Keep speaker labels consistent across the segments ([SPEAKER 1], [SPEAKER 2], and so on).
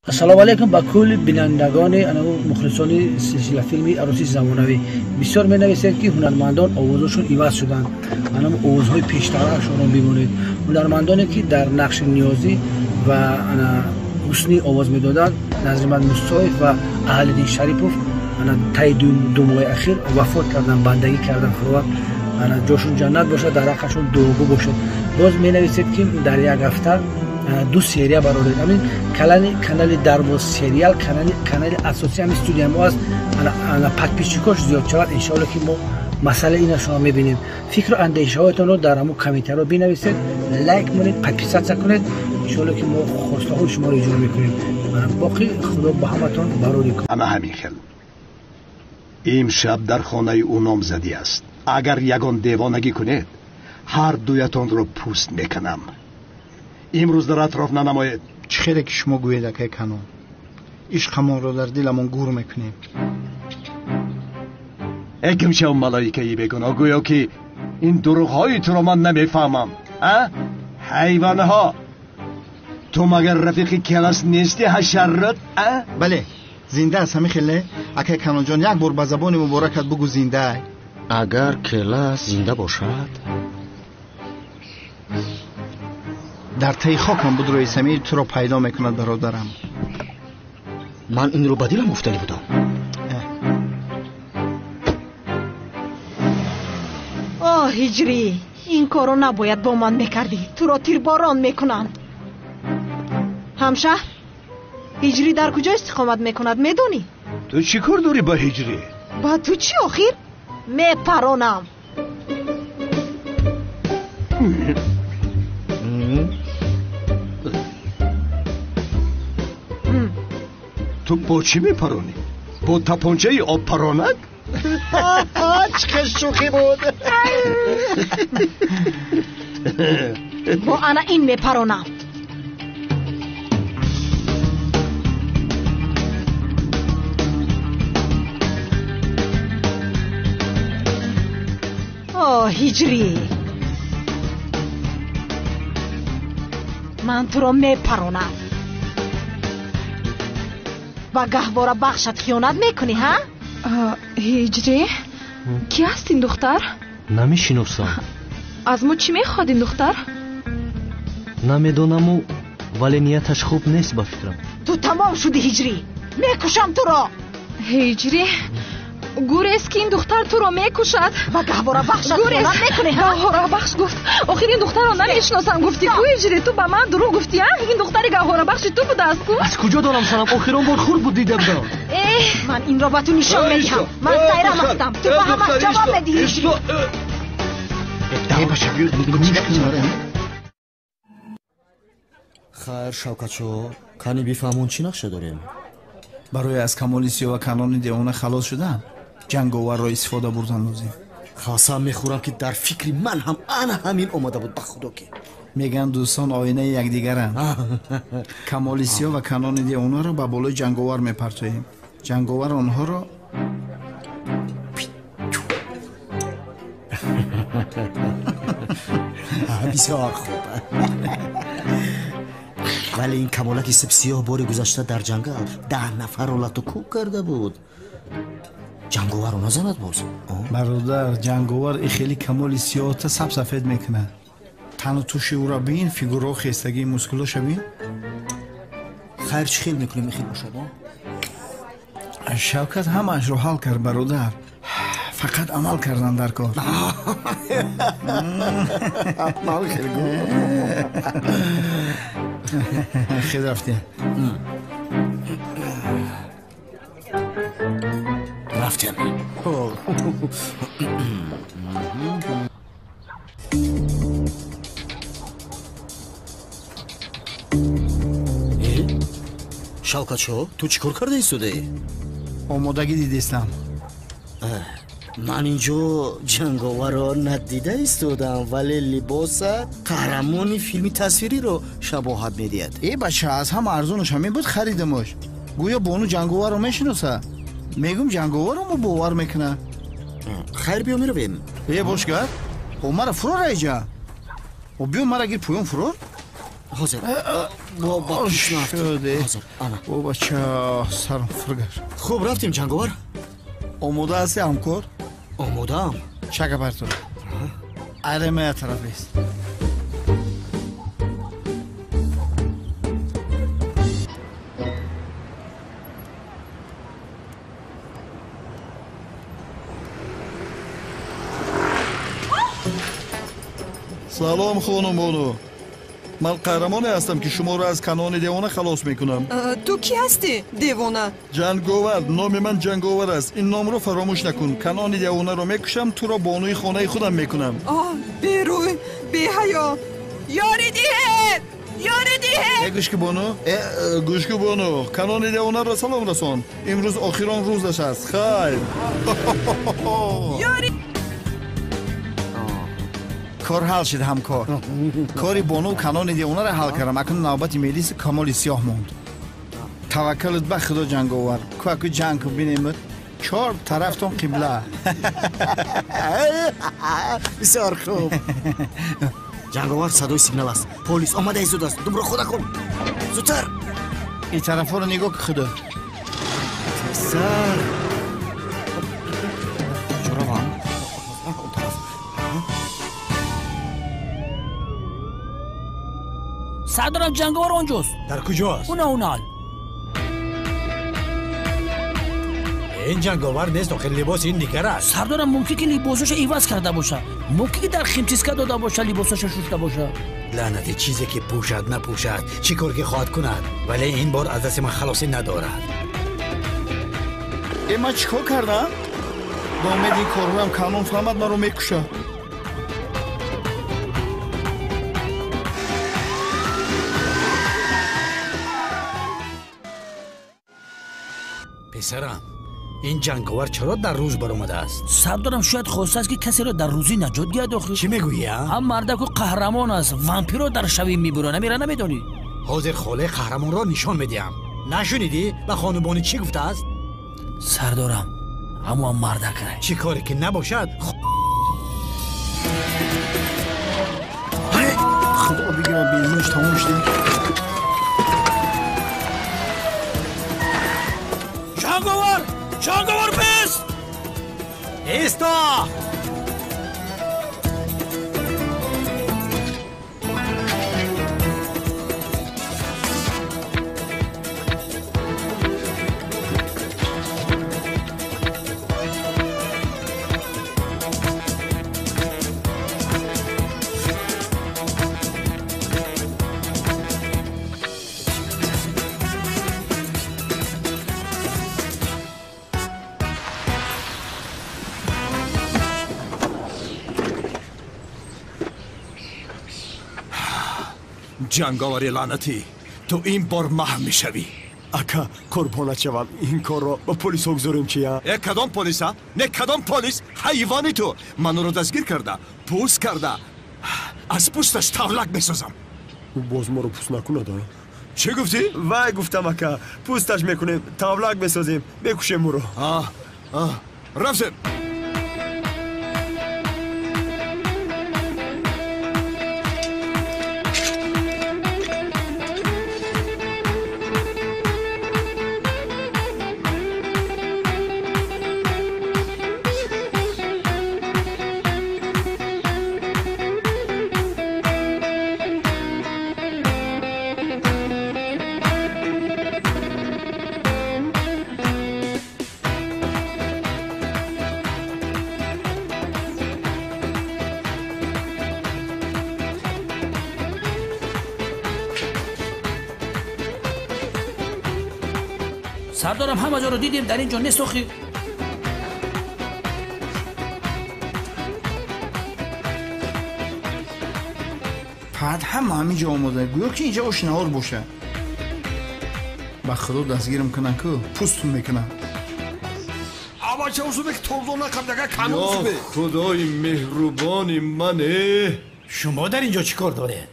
[SPEAKER 1] Ассалому алайкум ба кулли бинандагони мухлисони силсила филми Арӯсии замонавӣ. Бисёр менависед, ки ҳунармандон овозашон иваз шуданд. Анам овозҳои пештарашонро бимонед. Ҳунармандоне ки дар нақши Ниёзӣ ва ҳусни овоз медоданд, Назримад Мусоев ва Аҳлиддин Шарипов таи ду моҳи ахир вафот карданд, бандагӣ карданд. Худованд ҷошон ҷаннат бошад, дар ҳаққашон дуогӯ бошад. Боз менависед, ки дар як ҳафта ду серия бароред. Ҳамин канали Дарвоз сериал, канали асосии ҳамин студия мо аст. Подписчикош зиёд шавад, иншоалло ки мо масъалаи ина шумо мебинем. Фикру андешаҳоятонро дар ҳамун комментарҳо бинависед, лайк монед, подписаться кунед. Иншоалло ки мо хостаҳои шуморо иҷро мекунем. Боқӣ Худо ба ҳаматон барорӣ кунад.
[SPEAKER 2] Ана ҳамин хел. Имшаб дар хонаи ӯ номзадӣ аст. Агар ягон девонагӣ кунед, ҳар дуятонро пӯст мекунам. Имрӯз дар атроф нанамоед.
[SPEAKER 3] Чӣ хеле ки шумо гӯед, акай Канон, ишқамонро дар диламон гур мекунем.
[SPEAKER 2] Э кимшав малоикаи бегуноҳ, гӯё ки ин дурӯғҳои туро ман намефаҳмам. А ҳайвонҳо, ту магар рафиқи Келас нести, ҳашаррот? А
[SPEAKER 3] бале, зинда аст. Ҳамин хеле, акай Канонҷон, як бор ба забони муборакат бугӯ зиндаай.
[SPEAKER 4] Агар Келас зинда бошад,
[SPEAKER 3] дар таи хокам буд рӯи самир туро пайдо мекунад, бародарам.
[SPEAKER 4] Ман инро ба дилам гуфтанӣ будам.
[SPEAKER 5] О Ҳиҷрӣ, ин корро набояд бо ман мекардӣ. Туро тирборон мекунанд. Ҳамшаҳр, Ҳиҷрӣ дар куҷо истиқомат мекунад, медонӣ?
[SPEAKER 2] Ту чӣ кор дорӣ ба Ҳиҷрӣ?
[SPEAKER 5] Ба ту чӣ охир? Мепаронам.
[SPEAKER 2] Ту бо чӣ мепаронӣ? Бо тапончаи обпаронак?
[SPEAKER 3] Чӣ шӯхӣ буд!
[SPEAKER 5] Бо ана ин мепаронам. О Ҳиҷрӣ, ман туро мепаронам. Ба гаҳвора бахшат хиёнат мекунӣ, ҳа?
[SPEAKER 6] Ҳиҷрӣ, ки аст ин духтар?
[SPEAKER 7] Намешиносам.
[SPEAKER 6] Аз мо чӣ мехоҳад ин духтар?
[SPEAKER 7] Намедонаму, вале нияташ хуб нест ба фикрам.
[SPEAKER 5] Ту тамом шудӣ, Ҳиҷрӣ, мекушам туро.
[SPEAKER 6] Ҳиҷрӣ, гурез ки ин духтар туро мекушад.
[SPEAKER 5] Ба гаҳвора бахшат хиёнат мекунӣ, ҳа?
[SPEAKER 6] Гаҳворабахш гуфт. Охир ин духтарро намешиносам гуфтӣ ку, Ҳиҷрӣ? Ту ба ман дурӯғ гуфтӣ, а? Ин духтари гаҳворабахши ту будааст ку?
[SPEAKER 7] Аз куҷо донам, санам? Охир он бор хурд буд, дида будам.
[SPEAKER 5] Ман инро ба ту нишон медиҳам. Ман сайрам ҳастам. Ту ба ҳамаш ҷавоб медиҳӣ.
[SPEAKER 4] Хайр, Шавкатшо, кани бифаҳмон чӣ нақша дорем?
[SPEAKER 3] Барои аз Камоли Сиёҳ ва Канони девона халос шудан ҷанговарро истифода бурдан лозим.
[SPEAKER 4] Қасам мехӯрам, ки дар фикри ман ҳам ана ҳамин омада буд, ба худо ки.
[SPEAKER 3] Мегӯянд дӯстон оинаи якдигаранд. Камоли Сиёҳ ва Канони девонаро ба болои ҷанговар мепартоем. Ҷанговар онҳоро
[SPEAKER 4] бисёр хуб. Вале ин камолаки сипсиёҳ бори гузашта дар ҷангал 10 нафарро лату кӯб карда буд. Ҷанговарро назанад боз.
[SPEAKER 3] Бародар, ҷанговар и хеле камоли сиёҳта сабсафед мекунад. Тану туши ӯро бин, фигурао хестагии мускулоша бин.
[SPEAKER 4] Хайр, чӣ хел мекунем, ихел бошад?
[SPEAKER 3] Шавкат ҳамаашро ҳал кард, бародар. Фақат амал кардан дар кор. Хел рафтем.
[SPEAKER 4] Рафтем. Шавкатшо, ту чӣ кор карда истодаӣ?
[SPEAKER 3] Омодагӣ дидистам.
[SPEAKER 4] Ман инҷо ҷанговарро надида истодам, вале либоса қаҳрамони филми тасвириро шабоҳат медиҳад.
[SPEAKER 3] Э бача, аз ҳама арзонаш ҳамин буд, харидамош. Гӯё бону ҷанговарро мешиноса. Мегӯм ҷанговарро мо бовар мекунад.
[SPEAKER 4] Хайр, биё меравем.
[SPEAKER 3] Э бошгар, о мара фурор айҷа. О биё мара гир поён фурор.
[SPEAKER 4] Ҳозир. Ба пеш нафтӣ. Ҳозир, ана.
[SPEAKER 3] О бача, сарам фургашт.
[SPEAKER 4] Хуб, рафтем ҷанговар.
[SPEAKER 3] Омода ҳастӣ ҳамкор?
[SPEAKER 4] Омодаам.
[SPEAKER 3] Чака бар ту. Айрема я тараф бист.
[SPEAKER 8] Салом хонум бону. Ман қаҳрамоне ҳастам ки шуморо аз канони девона халос мекунам.
[SPEAKER 9] Ту кӣ ҳастӣ, девона?
[SPEAKER 8] Ҷанговар. Номи ман Ҷанговар аст. Ин номро фаромӯш накун. Канони девонаро мекушам, туро бонуи хонаи худам мекунам.
[SPEAKER 9] Оҳ, берӯй, беҳаё. Ёрӣ диҳед! Ёрӣ диҳед!
[SPEAKER 3] Гӯш ки бону.
[SPEAKER 8] Гӯш ки бону. Канони девонаро салом расон. Имрӯз охирон рӯзаш аст. Хайр.
[SPEAKER 9] Ёрӣ
[SPEAKER 3] Кор ҳал шид ҳамкор. Кори бону канони девонаро ҳал кардам. Акнун навбати мелиси Камоли Сиёҳ монд. Таваккалут ба Худо ҷанговар. Кӯаку ҷанг кун бинемуд. Чор тарафтон қибла.
[SPEAKER 4] Бисёр хуб. Ҷанговар, садои сигнал аст. Полис омада истодааст. Думро худа кун. Зудтар.
[SPEAKER 3] Ин тарафҳоро нигоҳ ки Худо.
[SPEAKER 4] Тезтар. Куҷо равам? Он тараф.
[SPEAKER 1] Сардорам, ҷанговар онҷост.
[SPEAKER 10] Дар куҷост?
[SPEAKER 1] Уна унал.
[SPEAKER 10] Ин ҷанговар нест, охир либоси ин дигар аст.
[SPEAKER 1] Сардорам, мумкин ки либосашо иваз карда боша. Мумкин ки дар химчистка дода боша, либосашо шушта боша.
[SPEAKER 10] Лаънати чизе ки пӯшад напӯшад, чӣ кор ки хоҳад кунад, вале ин бор аз дасти ман халосӣ надорад.
[SPEAKER 3] Э, ман чӣ кор кардам? Ба умеди ин корҳоям канон фаҳмад, маро мекушад.
[SPEAKER 10] Писарам, ин ҷанговар чаро дар рӯз баромадааст?
[SPEAKER 1] Сардорам, шояд хостааст ки касеро дар рӯзӣ наҷот диҳад охир.
[SPEAKER 10] Чӣ мегӯӣ, а?
[SPEAKER 1] Ҳам мардаку қаҳрамон аст, вампирро дар шавӣ мебурад. Намера намедонӣ?
[SPEAKER 10] Ҳозир холаи қаҳрамонро нишон медиҳам. Нашунидӣ ба хонубонӣ чӣ гуфтааст?
[SPEAKER 1] Сардорам, ҳамоам мардак ай.
[SPEAKER 10] Чӣ коре ки набошад.
[SPEAKER 3] Худо бигирад, бензинаш тамом шуд.
[SPEAKER 1] Ҷанговар! Ҷанговар бест!
[SPEAKER 10] Исто!
[SPEAKER 2] Ҷанговари лаънатӣ, ту ин бор маҳв мешавӣ.
[SPEAKER 11] Ака, қурбонат шавам, ин корро ба полисҳо гузорем чия?
[SPEAKER 2] Э, кадом полиса? Не, кадом полис? Ҳайвони ту! Ман ӯро дастгир карда, пӯст карда, аз пӯсташ тавлак месозам.
[SPEAKER 11] Ӯ боз моро пӯст накунад, а?
[SPEAKER 2] Чӣ гуфтӣ?
[SPEAKER 11] Вай, гуфтам ака, пӯсташ мекунем, тавлак месозем, мекушем ӯро.
[SPEAKER 2] Рафтем.
[SPEAKER 1] Сардорам, ҳама ҷоро дидем, дар ин ҷо нест охир.
[SPEAKER 3] Пад ҳама ҳамин ҷо омода. Гӯё ки инҷа ош наҳор боша. Ба Худо дастгирам кунам ку, пӯстум мекунам.
[SPEAKER 2] Авача усубек тобзон накардага канон усубе. Худои меҳрубони ман э!
[SPEAKER 10] Шумо дар ин ҷо чӣ кор доред?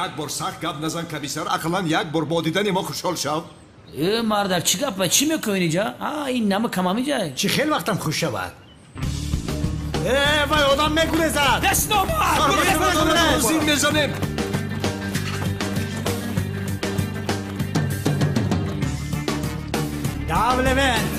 [SPEAKER 2] Як бор сахт гап назан, комиссар, ақаллан як бор бо дидани мо хушҳол шав.
[SPEAKER 1] Э, мардак, чӣ гап, чӣ мекунӣ инҷа? А, ин нама камам инҷа.
[SPEAKER 10] Чӣ хел вақтам хуш шавад? Э, вай одам мегурезад.
[SPEAKER 1] Дастномад!
[SPEAKER 2] Зин мезанем.
[SPEAKER 10] Дав, Левент!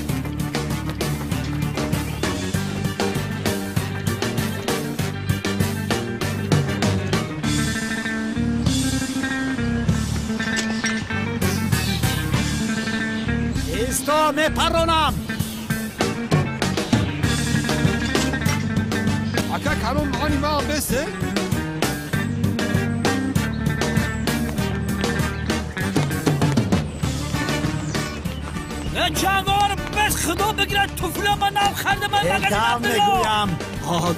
[SPEAKER 10] Исто, мепаронам!
[SPEAKER 12] Ака, канон мани ма бесе?
[SPEAKER 1] Ҷанговар бес худо бигирад туфло ба нав харда ман
[SPEAKER 10] дав мегӯям.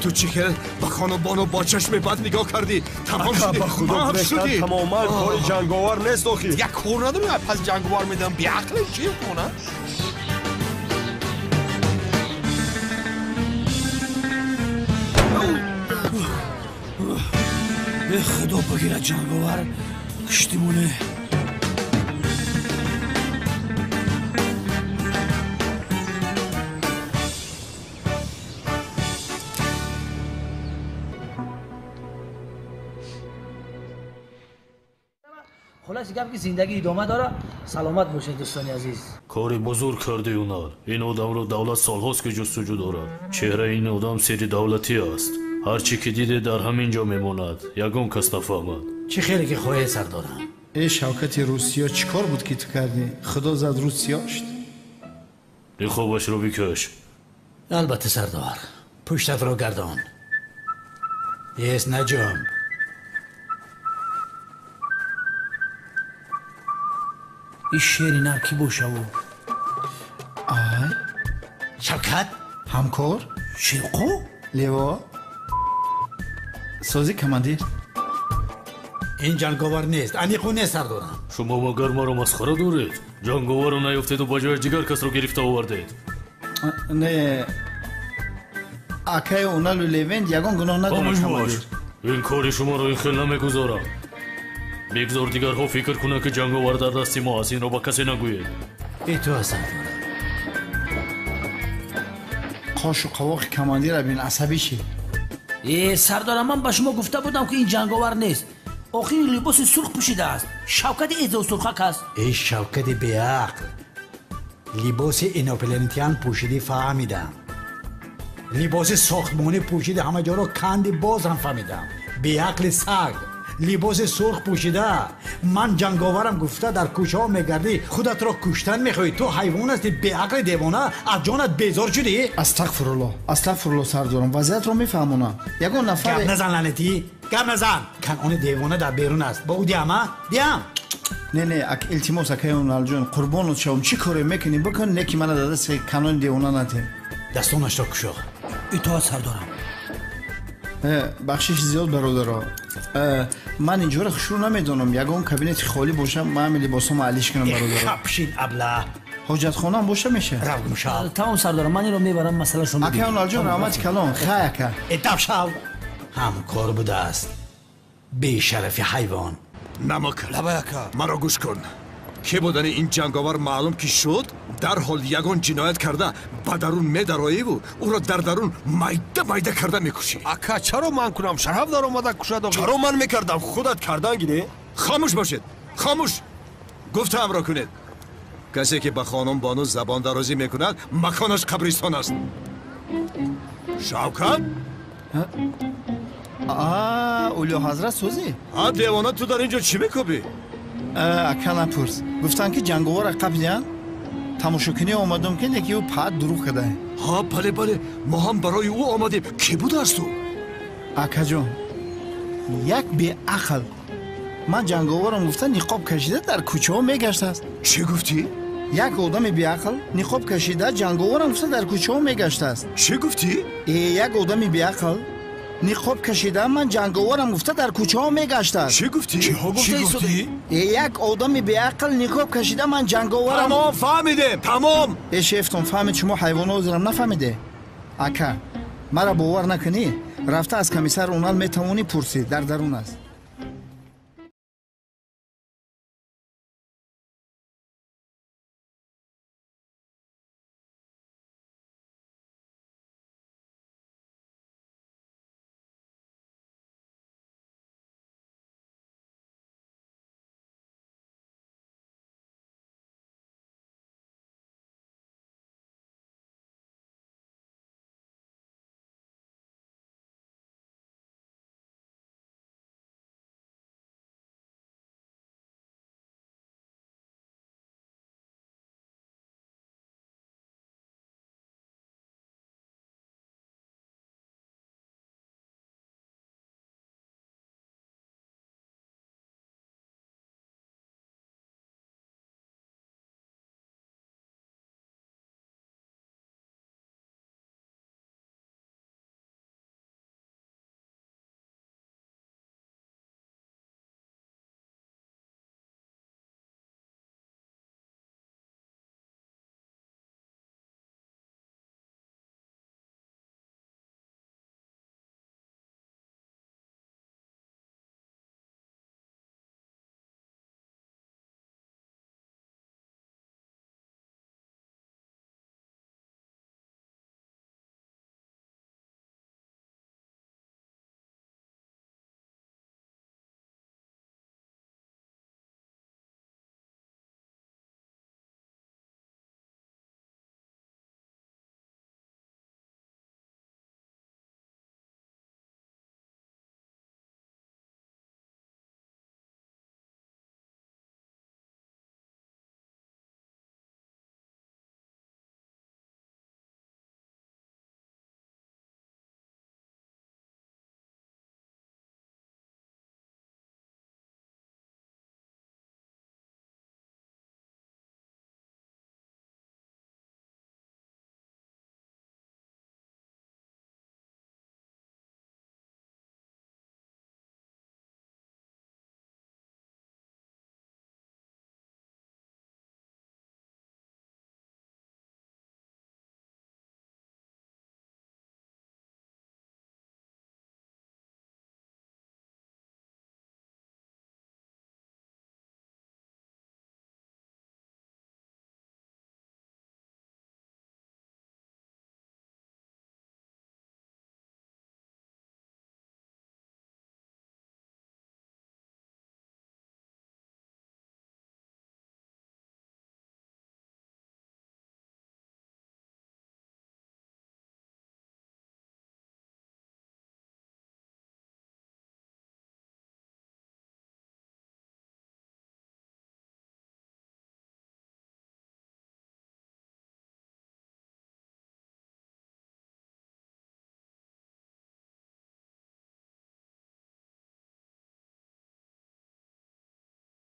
[SPEAKER 12] Ту чӣ хел ба хонубону бо чашми бад нигоҳ кардӣ? Тамом шудӣ,
[SPEAKER 11] ба худо
[SPEAKER 12] шудӣ.
[SPEAKER 11] Тамоман кори ҷанговар нест охир.
[SPEAKER 12] Як кор надорӣ, пас ҷанговар медам беақле чӣ хона?
[SPEAKER 1] Худо бигирад ҷанговар киштимоне. خلاص گپ که زندگی ادامه داره. سلامت باشید دوستان عزیز.
[SPEAKER 13] کاری بزرگ کردی اونال. این آدم رو دولت سالهاست که جستجو دارد. چهره این آدم سری دولتی است. هر چی که دیده در همین جا میماند. یگان کس نفهمد.
[SPEAKER 10] چه خیلی که خواهی سردارم.
[SPEAKER 3] ای شوکت روسیا چیکار بود که تو کردی؟ خدا زد روسیا شد.
[SPEAKER 13] خوابش رو بکش.
[SPEAKER 10] البته سردار. پشتت رو گردان. یس نجم.
[SPEAKER 1] این شعری نه کی باشه و
[SPEAKER 3] آی
[SPEAKER 10] شوکت
[SPEAKER 3] همکار
[SPEAKER 1] شیرقو
[SPEAKER 3] لیوا سازی کماندیر.
[SPEAKER 10] این جنگاور نیست، انیقو نیست سردارم.
[SPEAKER 13] شما مگر ما رو مسخره دارید؟ جنگاور رو نیافتید و با جای دیگر کس رو گرفته آوردید.
[SPEAKER 3] نه اکای اونالو لیوند یگان گناه نداره.
[SPEAKER 13] خاموش باش. این کاری شما رو این خیل نمیگذارم. بگذار دیگرها فکر کنند که جنگاور در دست ما است. این را با کسی نگویید.
[SPEAKER 10] ای تو سردارم.
[SPEAKER 3] قاش و قواق کماندیر بین عصبی شی.
[SPEAKER 1] ای سردارم، من به شما گفته بودم که این جنگاور نیست. آخر لباس سرخ پوشیده است. شوکت ایزو سرخک است.
[SPEAKER 10] ای شوکت بیعقل، لباس اینوپلنتیان پوشیدی فهمیدم. لباس ساختمانی پوشیده همه جا رو کندی باز هم فهمیدم. بیعقل سگ، لباس سرخ پوشیده من جنگاورم گفته در کوچه ها میگردی، خودت را کشتن میخوای. تو حیوان هستی، بیعقل دیوانه، از جانت بیزار شدی.
[SPEAKER 3] استغفرالله، استغفرالله سردارم، وضعیت رو میفهمونم. یگان نفر
[SPEAKER 10] گپ نزن لعنتی، گپ نزن. کنعان دیوانه در بیرون است. با او دیم دیم.
[SPEAKER 3] نه نه التماس اکای اونال جون، قربانت شوم. چی کاری میکنی بکن، نه که من دست کنعان دیوانه ندیم.
[SPEAKER 10] دستانش را کشو.
[SPEAKER 1] اطاعت سردارم.
[SPEAKER 3] بخشش زیاد برادرها. من اینجا خوش نمیدونم. یگان کابینت خالی باشم من همین لباسامو علیش کنم برادرها.
[SPEAKER 10] خبشین ابله.
[SPEAKER 3] حاجت خانه هم باشه میشه.
[SPEAKER 10] رو گم شو.
[SPEAKER 1] تمام سردارم، من اینو میبرم مسئله شما.
[SPEAKER 3] اکای اونال جون رحمت کلان خیر اکا.
[SPEAKER 10] ادب شو. همکار بوده است. بی شرف حیوان.
[SPEAKER 2] نمک لبه مرا گوش کن. که بودن این جنگاور معلوم که شد در حال یگان جنایت کرده به درون میدرایی و او را در درون میده میده کرده میکشی.
[SPEAKER 12] اکا چرا من کنم؟ شرف در اومده کشد.
[SPEAKER 2] چرا من میکردم؟ خودت کردن گیره. خاموش باشید، خاموش. گفتم را کنید. کسی که به خانم بانو زبان درازی میکند مکانش قبرستان است. شوکت؟
[SPEAKER 3] اولیا حضرت سوزی؟
[SPEAKER 2] دیوانه تو در اینجا چی میکوبی؟
[SPEAKER 3] اکا نپرس. گفتن که جنگاور قبلیان تماشاکنی آمدم که یکی او پد دروغ کرده.
[SPEAKER 2] ها بله بله، ما هم برای او آمدیم. کی بود از تو؟
[SPEAKER 3] اکا جان یک بی عقل. من جنگاورم گفتن نقاب کشیده در کوچه ها میگشت است.
[SPEAKER 2] چی گفتی؟
[SPEAKER 3] یک آدم بی عقل نقاب کشیده جنگاورم گفته در کوچه ها میگشت است.
[SPEAKER 2] چی گفتی؟
[SPEAKER 3] یک آدم بی عقل نقاب کشیده من جنگاورم گفته در کوچه ها میگشت است.
[SPEAKER 2] چی گفتی؟
[SPEAKER 12] چی گفتی؟
[SPEAKER 3] یک آدم بی عقل نقاب کشیده من جنگاورم.
[SPEAKER 2] تمام فهمیدم، تمام.
[SPEAKER 3] ای شیفتون فهمید شما حیوان زرم نفهمیده. اکا مرا باور نکنی رفته از کمیسر اونال میتوانی پرسی در درون است.